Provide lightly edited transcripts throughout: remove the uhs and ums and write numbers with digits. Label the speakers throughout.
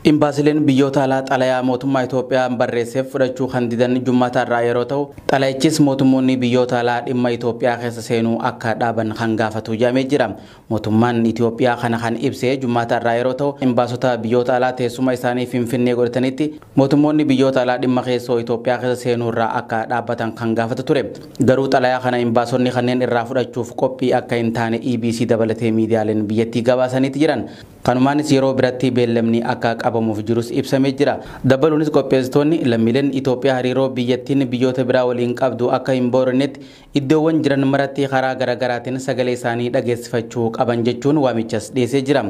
Speaker 1: Imbaasileen biyyoota alaa xalayaa mootummaa Itoophiyaa barreesseef fudhachuu kan didan Jummaata irraa yeroo ta'u, xalayichis mootummoonni biyyoota alaa dhimma Itoophiyaa keessa seenuu akka dhaaban kan gaafatu jedhamee jira. Mootummaan Itoophiyaa kana kan ibse Jummaata irraa yeroo ta'u, imbaasota biyyoota alaa teessuma isaanii Finfinnee godhatanitti mootummoonni biyyoota alaa dhimma keessoo Itoophiyaa keessa seenuu irraa akka dhaabbatan kan gaafatu ture. Garuu xalayaa kana imbaasonni kanneen irraa fudhachuuf qophii akka hin taane EBC dabalatee miidiyaaleen biyyattii gabaasaniiti jiran. Kanumaanis yeroo biratti beellamni akka qabamuuf jirus ibsamee jira. Dabaluunis qopheessitoonni lammiileen Itoophiyaa hariiroo biyyattiin biyyoota biraa waliin qabdu akka hin boorannetti iddoowwan jiran maratti karaa garaagaraatiin sagalee isaanii dhageessifachuu qaban jechuun waamichas dhiyeessee jira.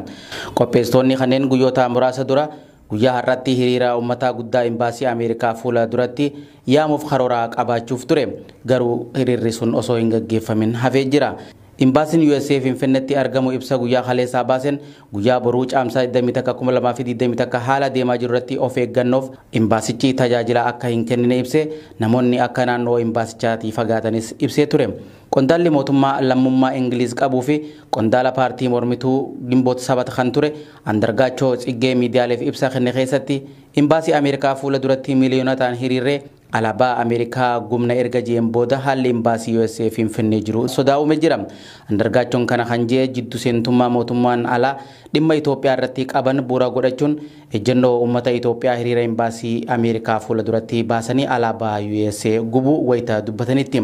Speaker 1: Qopheessitoonni kanneen guyyoota muraasa dura guyyaa har'aatti hiriira uummataa guddaa imbaasii Ameerikaa fuula duratti yaamuuf karoora qabaachuuf ture. Garuu hiriirri sun osoo hin gaggeeffamin hafee jira. Imbaasiin USA Finfinneetti argamu ibsa guyyaa kaleessaa baaseen guyyaa boruu caamsaa 21, 2021 haala deemaa jiru irratti of eeggannoof imbaasichi tajaajila akka hin kennine ibsee, namoonni akka naannoo imbaasichaatii fagaatanis ibsee ture. Qondaalli mootummaa lammummaa Ingiliz qabuu fi qondaala paartii mormituu Gimboot 7 kan ture Andargaachoo Tsiggee miidiyaaleef ibsa kenne keessatti, imbaasii Ameerikaa fuula duratti miiliyoona ta'an hiriirree alaabaa Ameerikaa gubna erga jeen booda haalli imbaasii USA Finfinnee jiru sodaa uume jira. Andargaachoon kana kan jee jiddu seentummaa mootummaan alaa dhimma Itoophiyaa irratti qaban bu'uura godhachuun ejjennoo uummata Itoophiyaa hiriira imbaasii Ameerikaa fuula duratti baasanii alaabaa USA gubuu wayita dubbatanitti.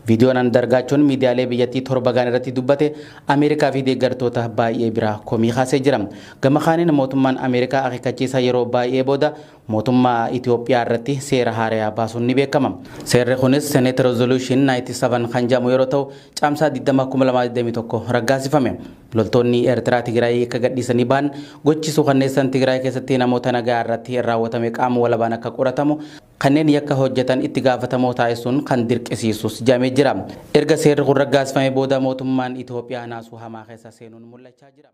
Speaker 1: Viidiyoon Andargaachoon miidiyaalee biyyattii 7 gaan irratti dubbate Ameerikaa fi deeggartoota baay'ee biraa komii kaasee jira. Gama kaaniin mootummaan Ameerikaa akeekkachiisa yeroo baay'ee booda mootummaa Itoophiyaa irratti seera haaraa baasuun ni beekama. Seerri kunis Senate Resolution 97 kan jedhamu yeroo ta'u, caamsaa 20, 2021 raggaasifame. Loltoonni Eertiraa Tigraay akka gadhiisanii ba'an gochisuu kanneessan Tigraay keessatti namoota nagaa irratti raawwatame qaama walabaan akka qoratamu, kanneen yakka hojjetan itti gaafatamoo taasisuun kan dirqisiisus jedhamee jira. Erga seerri kun raggaasifame booda mootummaan Itoophiyaa naasuu hamaa keessa seenuun mul'achaa jira.